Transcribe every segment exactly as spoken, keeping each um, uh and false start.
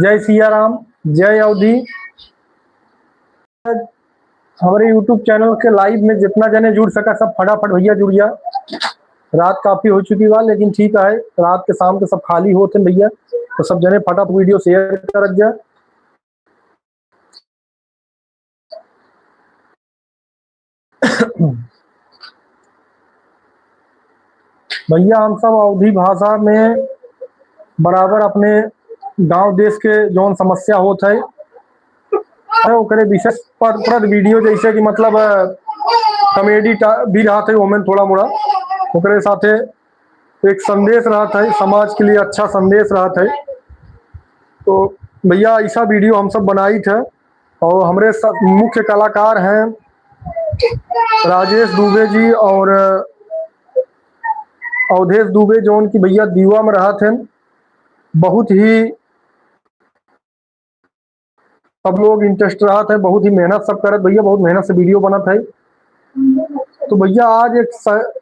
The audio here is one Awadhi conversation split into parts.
जय सिया राम, जय अवधी। हमरे YouTube channel के live में जितना जने जुड़ सका, सब फटाफट भइया जुड़ जा। रात काफी हो चुकी बा, लेकिन ठीक है, रात के शाम के सब खाली होत हैं भइया, तो सब जने फटाफट video share करत जा। भइया, हम सब अवधी भाषा में बराबर अपने गांव देश के जौन समस्या होत है, ओकरे विशेष पर, पर video, जैसे कि मतलब, अ, comedy टा-, भी रहत है, ओमें थोड़ा मोड़ा ओकरे साथे एक संदेश रहत है, समाज के लिए अच्छा संदेश रहत है। तो भइया, ऐसा video हम सब बनाइत है। और हमरे स-, मुख्य कलाकार हैं राजेश दुबे जी और अवधेश दुबे, जौन की भइया दीवा में रहत हैं। बहुत ही सब लोग interest रहत है, बहुत ही मेहनत सब करत भइया, बहुत मेहनत से video बनत है। तो भइया, आज एक स-,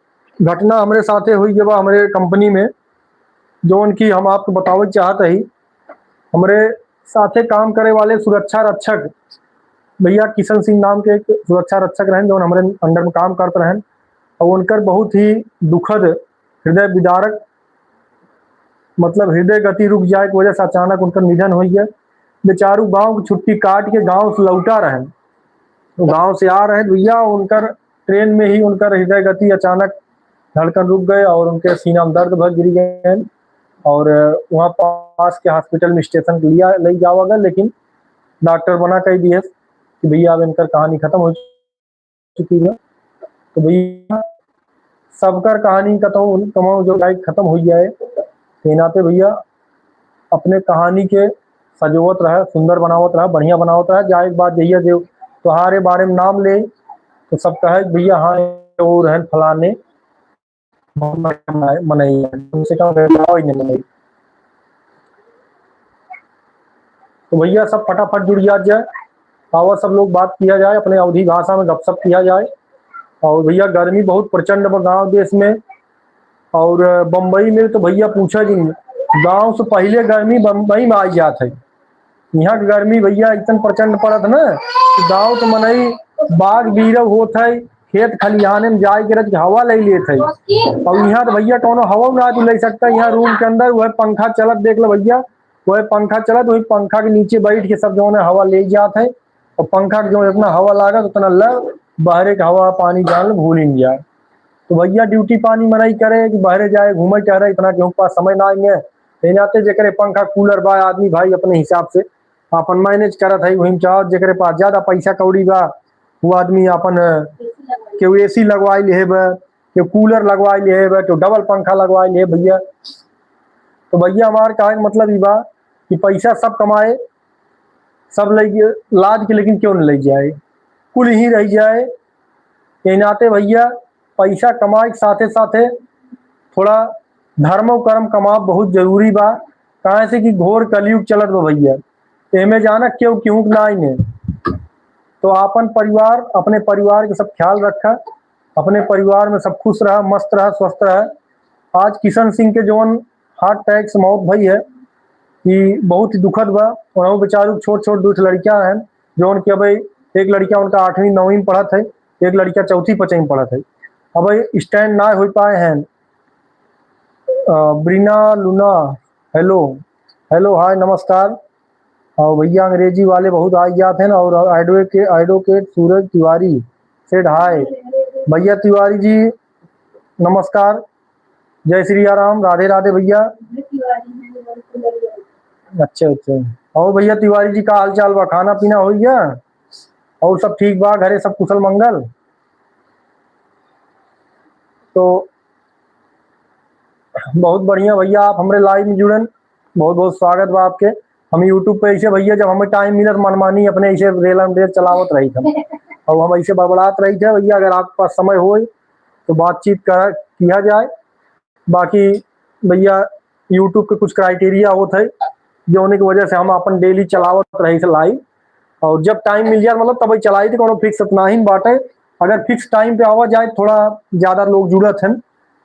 घटना हमरे साथे हुई, जब हमरे company में, जौन की हम आपको बतावे चाहत ही, हमरे साथे काम करे वाले सुरक्षा रक्षक भइया, किशन सिंह नाम के एक सुरक्षा रक्षक रहन, जौन हमरे under में काम करत रहन, और उनकर बहुत ही दुखद, हृदय विदारक, मतलब हृदय गति रुक जाए की वजह से अचानक उनकर निधन होइ गया। बेचारू गांव की छुट्टी काट के गांव से लौटा रहन, तो गांव से आ रहे भइया, उनकर train में ही उनकर हृदय गति अचानक, धड़कन रुक गए और उनके सीना में दर्द भर गिर गए। और वहाँ पास के hospital में station के लिया, ले जावा गए, लेकिन doctor मना कर दिए कि भइया, अब इनकर कहानी खत्म हो चुकी है। तो भइया, सबकर कहानी कतहूँ कमाओ जो लाइफ खत्म हो जाए, तो नाते भइया, अपने कहानी के सजोवत रहे, सुंदर बनावत रहे, बढ़िया बनावत रहे। जाए के बाद जहिया जे तोहारे बारे में नाम ले, तो सब कहे, "भइया, हाँ, वो रहन फलाने, बहुत बढ़िया मनाए, मनई है, कम से कम बताओ ही नहीं मनई।" तो भइया, सब फटाफट जुड़ जात जाए, आवा सब लोग बात किया जाए, अपने अवधी भाषा में गपशप किया जाए। और भइया, गर्मी बहुत प्रचंड बा गाँव देश में, और बम्बई में तो भइया पूछा जिन, गाँव से पहिले गर्मी बम्बई में आ जात है। यहाँ के गर्मी भइया इतन प्रचंड पड़त है ना कि गाँव के मनई बाग बीरव होत है, खेत खलिहाने में जाए के रच के हवा ले लेत है। और यहाँ तो भइया कौनो हवा ना तू ले सकता, यहाँ room के अंदर वह पंखा चलत देख लो भइया, वह पंखा चलत, वही पंखा के नीचे बैठ के सब जौन है हवा ले जात है। और पंखा के जौन जितना हवा लागत उतना लग, बहरे के हवा पानी जान लो भूल ही नहीं जाए। तो भइया, duty पानी मनई करे कि बहरे जाए घूमे टहरे, इतना केहू के पास समय ना आई है। तो नाते जेकरे पंखा cooler बा, आदमी भाई अपने हिसाब से अपन manage करत है, वही में चाहत जेकरे पास ज्यादा पैसा कौड़ी बा, वो आदमी अपन, अ, केहू AC लगवाई लिहे बा, केहू cooler लगवाई लिहे बा, केहू double पंखा लगवाई लिहे भइया। तो भइया, हमार कहे के मतलब ई बा कि पैसा सब कमाए, सब ले लाद के, लेकिन क्यों न ले जाए, कुल ही रह जाए। ये नाते भइया, पैसा कमाए के साथे साथे थोड़ा धर्म और कर्म कमाब बहुत जरूरी बा, काहे से कि घोर कलयुग चलत बा भइया। एमे जाना केहू केहू के नाई ने। तो आपन परिवार, अपने परिवार के सब ख्याल रखा, अपने परिवार में सब खुश रहा, मस्त रहा, स्वस्थ रहा। आज किशन सिंह के जौन heart attack से मौत भई है, ई बहुत ही दुखद बा। और बेचारू छोट छोट दो ठे लड़कियां हैं, जौन के अबे एक लड़किया उनका आठवीं नौवीं में पढ़त है, एक लड़किया चौथी पचई में पढ़त है। अब stand ना हो पाए हैं। अ, ब्रीना लूना, hello, hello, hi, नमस्कार। और भइया, अंग्रेजी वाले बहुत आ जात हैं। और advocate, advocate सूरज तिवारी said hi। भइया तिवारी जी, नमस्कार, जय श्री राम, राधे राधे भइया। अच्छा, अच्छा। और भइया तिवारी जी, का हाल चाल बा? खाना पीना हो गया? और सब ठीक बा? घरे सब कुशल मंगल? तो बहुत बढ़िया भइया, आप हमरे live में जुड़न, बहुत बहुत स्वागत बा आपके। हम YouTube पे ऐसे भइया, जब हमें time मिलत, मनमानी अपने ऐसे रेलन रेल चलावत रही थे, और हम ऐसे बड़बड़ात रही थे भइया। अगर आपके पास समय होए तो बातचीत कर किया जाए। बाकी भइया, YouTube के कुछ criteria होत है, जौने की वजह से हम अपन daily चलावत रही थे live, और जब time मिल जाए, मतलब, तब चलाई थी, कोनो fix इतना ही बाटे। अगर fix time पे आवा जाए, थोड़ा ज्यादा लोग जुड़त हैं,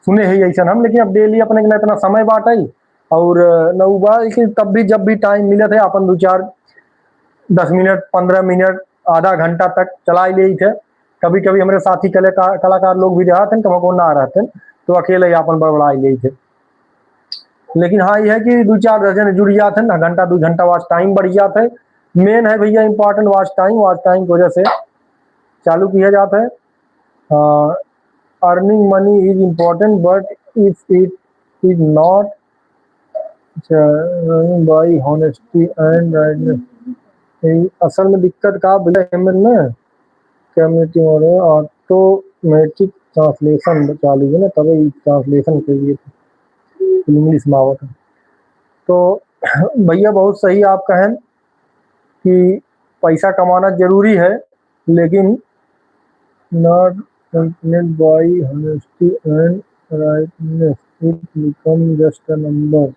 सुने है ऐसा हम, लेकिन अब daily अपने के ना इतना समय बाटे, और न उ बा, लेकिन तब भी जब भी time मिलत है, अपन दो चार, दस मिनट, पन्द्रह मिनट, आधा घंटा तक चला ही लेइत है। कभी-कभी हमरे साथी कलाकार, कलाकार लोग भी रहत हैं, कबो ना रहत हैं, तो अकेले ही अपन बड़बड़ा ही लेइत है। लेकिन हाँ, ये है कि दो चार दर्जन जुड़ जात हैं ना, घंटा, दो घंटा watch time बढ़ जात है। Main है भैया important watch time, watch time की वजह से चालू किया जाता है। अ, earning money is important, but if it is not, अच्छा, earning by honesty and rightness। ये असल में दिक्कत का भैया, एमएन में क्या मीटिंग हो रही है? Automatic translation चालू है ना, तबे ई translation के लिए English में आवत है। तो भैया बहुत सही आप कहें कि पैसा कमाना जरूरी है, लेकिन not accompanied by honesty and rightness, it become just a number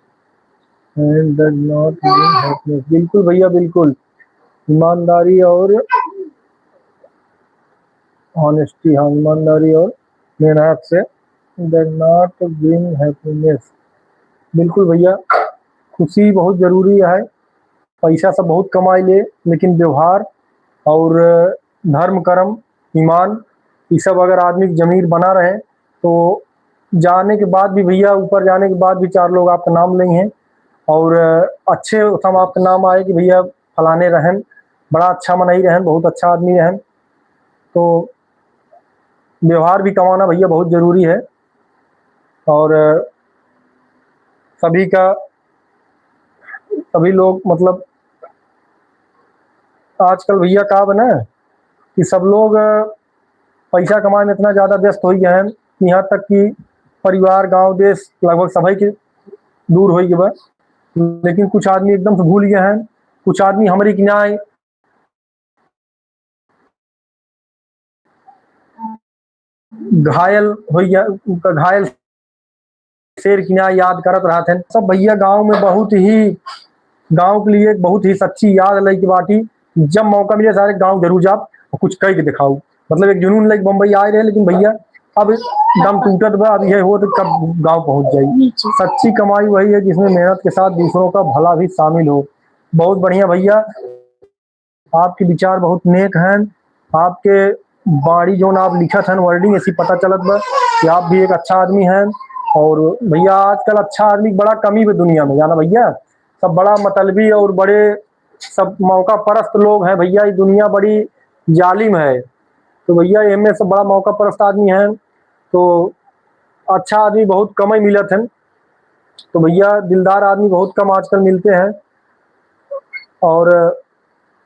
and does not bring happiness। बिल्कुल भैया, बिल्कुल। ईमानदारी और honesty, हाँ, ईमानदारी और मेहनत से does not bring happiness। बिल्कुल भैया, खुशी बहुत जरूरी है। पैसा सब बहुत कमाई ले, लेकिन व्यवहार और धर्म, कर्म, ईमान, ये सब अगर आदमी की जमीर बना रहे, तो जाने के बाद भी भैया, ऊपर जाने के बाद भी चार लोग आपका नाम लेंगे और अच्छे सब आपका नाम आए कि भैया फलाने रहन, बड़ा अच्छा मनई रहन, बहुत अच्छा आदमी रहन। तो व्यवहार भी कमाना भैया बहुत जरूरी है। और सभी का, सभी लोग, मतलब, आजकल भैया का बना कि सब लोग पैसा कमाए में इतना ज्यादा व्यस्त हो गए हैं, यहाँ तक कि परिवार, गांव, देश लगभग सभी के दूर हो गए बा। लेकिन कुछ आदमी एकदम से भूल गए हैं, कुछ आदमी हमरी की नाई घायल हो गया, घायल शेर की नाई याद करत रहत हैं। सब भैया गांव में बहुत ही, गांव के लिए एक बहुत ही सच्ची याद लइके बाटी। जब मौका मिले सारे गांव जरूर जाब और कुछ कह के दिखाऊ। मतलब एक जुनून लेके बम्बई आए रहे, लेकिन भैया अब दम टूटत बा, अब यह हो तो कब गांव पहुंच जाई। सच्ची कमाई वही है जिसमें मेहनत के साथ दूसरों का भला भी शामिल हो। बहुत बढ़िया भैया, आपके विचार बहुत नेक हैं। आपके बाणी जौन आप लिखत हैं wording, ऐसी पता चलत बा कि आप भी एक अच्छा आदमी हैं। और भैया आजकल अच्छा आदमी बड़ा कमी बा दुनिया में, जाना भैया, सब बड़ा मतलबी और बड़े सब मौका परस्त लोग हैं भैया। ये दुनिया बड़ी जालिम है। तो भैया एमे सब बड़ा मौका परस्त आदमी हैं, तो अच्छा आदमी बहुत कम ही मिलत हैं। तो भैया दिलदार आदमी बहुत कम आजकल मिलते हैं। और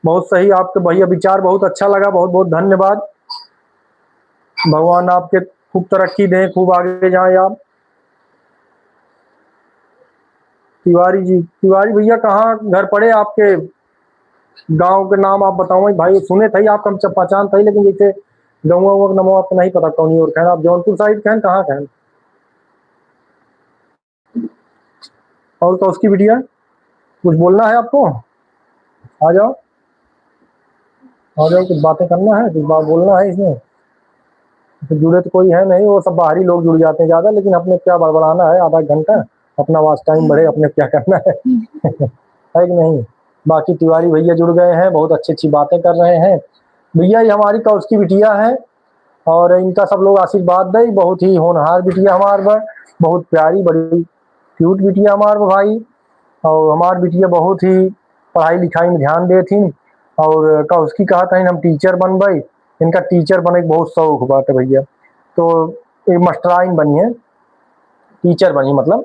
बहुत सही आपके भैया विचार, बहुत अच्छा लगा, बहुत बहुत धन्यवाद। भगवान आपके खूब तरक्की दें, खूब आगे जाएं आप। तिवारी जी, तिवारी भैया कहाँ घर पड़े आपके? गांव के नाम आप बताओ भाई, सुने थे आपका, हम सब पहचान थे, लेकिन जैसे गौवा उवा के नाम आपको नहीं पता कौन और कहन। आप जौनपुर साइड कहन, कहाँ कहन? और कौशकी बिटिया, कुछ बोलना है आपको? आ जाओ, आ जाओ, कुछ बातें करना है, कुछ बात बोलना है इसमें। तो जुड़े तो कोई है नहीं, वो सब बाहरी लोग जुड़ जाते हैं ज्यादा, लेकिन अपने क्या बड़बड़ाना है आधा घंटा, अपना watch time बढ़े, अपने क्या करना है। है कि नहीं? बाकी तिवारी भैया जुड़ गए हैं, बहुत अच्छी अच्छी बातें कर रहे हैं। भैया ये हमारी कौशकी बिटिया है और इनका सब लोग आशीर्वाद दे। बहुत ही होनहार बिटिया हमार बा, बहुत प्यारी, बड़ी cute बिटिया हमार बा भाई। और हमार बिटिया बहुत ही पढ़ाई लिखाई में ध्यान देथिन और कौशकी कहत हन हम teacher बनबे। इनका teacher बने के बहुत शौक बाटे भैया, तो ये मास्टराइन बनी है, teacher बनी मतलब।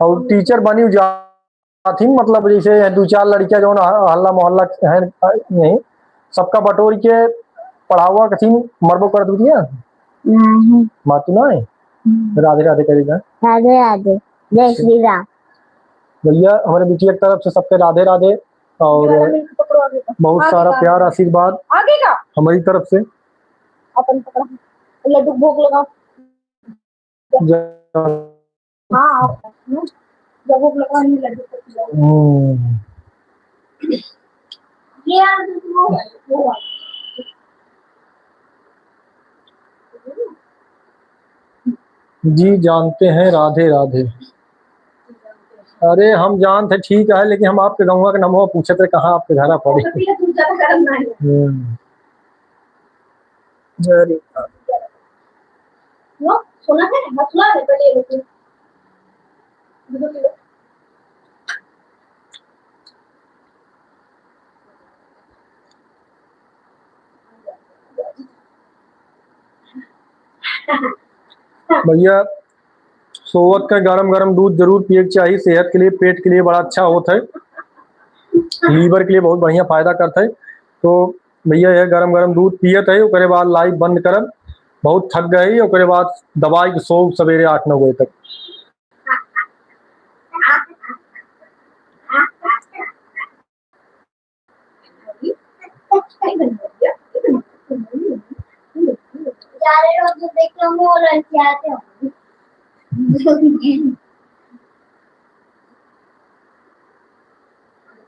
और teacher बनी जाथिन, मतलब जैसे दो चार लड़कियां जौन ह-, हल्ला मोहल्ला हैं, नहीं, सबका बटोर के पढ़ावा कथिन, मरबो कर दुनिया। नहीं। मातू ना है? हम्म। राधे राधे करेगा। राधे राधे। जय श्री राम। भैया, हमारे बिटिया की तरफ से सबके राधे राधे और बहुत सारा प्यार, आशीर्वाद आगे का? हमारी तरफ से। अपन पकड़ा। लड्डू भोग लगा। जा- हाँ, जब वो लगा नहीं लगे तो खिलाओ। हम्म। ये यार, वो, वो वाला। जी, जानते हैं, राधे राधे। अरे, हम जानत है, ठीक है, लेकिन हम आपके गउँवा के नमवा पूछत रहे, कहाँ आपके घरा पड़ी। तो फिर दूसरा का करम नहीं है। हम्म। अरे। लो, सोना है, मसला है, पहले ये देखो। भैया, सोवत के गरम गरम दूध जरूर पिए के चाही, सेहत के लिए, पेट के लिए बड़ा अच्छा होत है, लीवर के लिए बहुत बढ़िया फायदा करत है। तो भैया, यह गरम गरम दूध पियत है, ओकरे बाद लाइव बंद करब, बहुत थक गए, ओकरे बाद दबाई के सोव सवेरे आठ नौ बजे तक। सारे लोग जो देख लो, वो लड़के आते होंगे।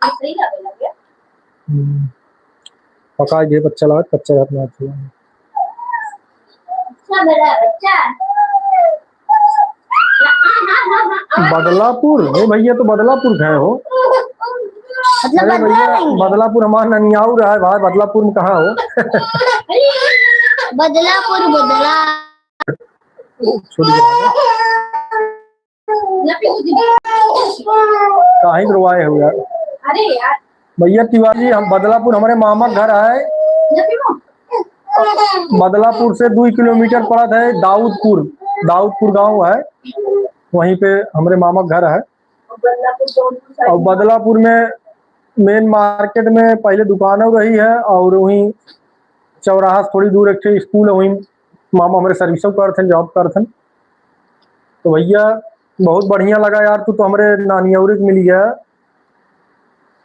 सही लगे लगे। हम्म। पका के बच्चा लागत, कच्चा हाथ में हाथ लगा। अच्छा मेरा बच्चा। बदलापुर? नहीं भैया, तो बदलापुर गए हो। मतलब अरे बदला भैया, नहीं है। बदलापुर हमार ननियाउर है भाई, बदलापुर में कहाँ हो? बदलापुर, बदला। छोड़ दे। काहे के रोवाए हो यार? अरे यार। भैया तिवारी, हम बदलापुर, हमरे मामा के घर है। बदलापुर से दुई किलोमीटर पड़त है दाऊदपुर, दाऊदपुर गाँव है, वहीं पे हमरे मामा के घर है। और बदलापुर में मेन मार्केट में पहले दुकान रही है और वहीं चौराहा से थोड़ी दूर एक ठे स्कूल है, वहीं मामा हमरे सर्विसो करत हैं, जॉब करत हैं। तो भैया बहुत बढ़िया लगा यार, तू तो हमरे नानियौरे के मिल गया।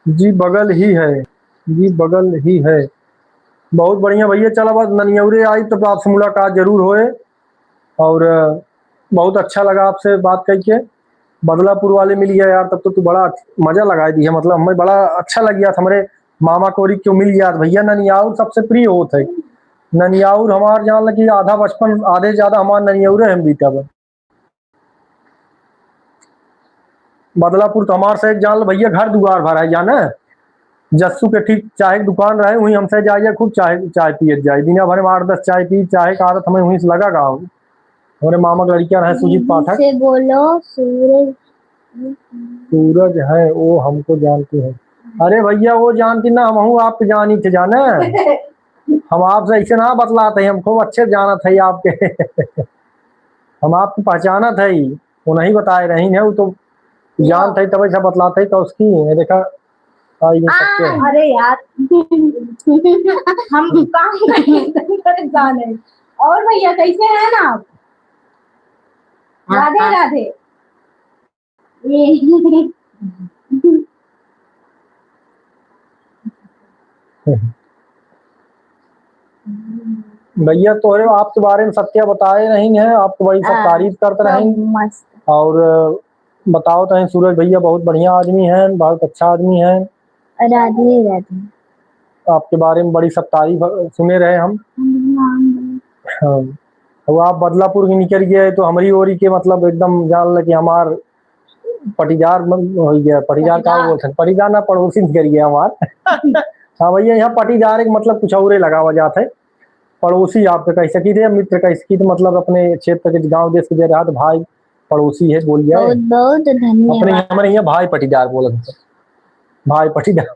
जी बगल ही है, जी बगल ही है। बहुत बढ़िया भैया, चला बस ननियौरे आई तब आपसे मुलाकात जरूर होए। और, अ, बहुत अच्छा लगा आपसे बात करके। बदलापुर वाले मिल गया यार, तब तो तू बड़ा मजा लगा दिया, मतलब हमें बड़ा अच्छा लग गया था, हमरे मामा कोरी क्यों मिल गया था भैया। ननियाउर सबसे प्रिय होत है, ननियाउर हमार जान लगी आधा बचपन, आधे ज्यादा हमार ननियौरे हम बीता बा। बदलापुर तो हमार से एक जान लो भैया, घर दुआर भर है जाने। जस्सू के ठीक चाय के दुकान रहे, वहीं हमसे जाइए, खूब चाय, चाय पियत जाए। दिना भर में आठ दस चाय पी, चाय का आदत हमें वहीं से लगा गाँव। हमारे मामा के लड़कियां रहे सुजीत पाठक। से बोलो सूरज। सूरज है वो हमको जानती है। अरे भैया वो जानती ना, हम आपको जानी थे जाने। हम आपसे ऐसे ना बतलाते हैं, हम खूब अच्छे जानत है आपके। हम आपको पहचानत है, वो नहीं बताए रही है, वो तो जानत है तब ऐसा बतलाते है। तो उसकी ये देखा, आ, ये सबके है। अरे यार, हम काम नहीं परेशान है। और भैया कैसे हैं ना आप? हाँ, राधे हाँ। राधे। भैया तोहरे आपके बारे में सत्या बताए रही है, आपको वही सब हाँ, तारीफ करते सब रही। मस्त। और बताओ तो हैं, सूरज भैया बहुत बढ़िया आदमी हैं, बहुत अच्छा आदमी है। राधे राधे। आपके बारे में बड़ी सब तारीफ सुने रहे हम। हाँ। वो आप बदलापुर के निकल गए तो हमारी ओरी के मतलब एकदम जान ले कि हमार पटीदार मन हो गया, पटीदार का पटीदार। बोलते हैं, पटीदार ना, पड़ोसी निकल गया हमार। हाँ भैया, यहाँ पटीदार एक मतलब कुछ और ही लगावा जाता है, पड़ोसी आप कह सकी थे, मित्र कह सकी थे, मतलब अपने क्षेत्र के गांव देश के जे रहा तो भाई पड़ोसी है, बोलिया है। बहुत बहुत धन्यवाद। अपने हमारे यहाँ भाई पटीदार बोलत हैं, भाई पटीदार।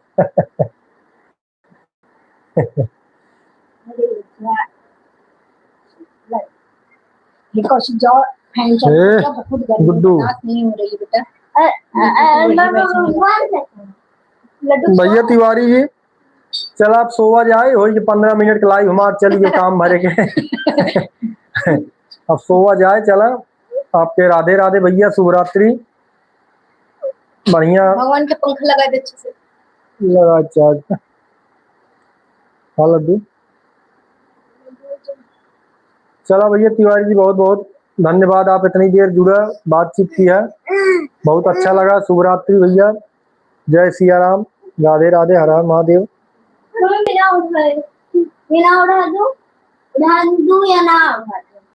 ए, गुड्डू। अ, अ, अ, लड्डू भैया तिवारी जी, चल आप सोवा जाए, होई के पन्द्रह मिनट के लाइव हमार चली गए काम भरे के। अब सोवा जाए, चला। आपके राधे राधे भैया, शुभ रात्रि। बढ़िया। भगवान के पंख लगा दे अच्छे से। लगा charge। हाँ लड्डू। चला भैया तिवारी जी, बहुत बहुत धन्यवाद, आप इतनी देर जुड़ा, बातचीत किया, बहुत अच्छा लगा। शुभ रात्रि भैया, जय सिया राम, राधे राधे, हर हर महादेव। मम्मी, बिना उठाए, बिना उठा दो, उठा दो या ना उठा दो।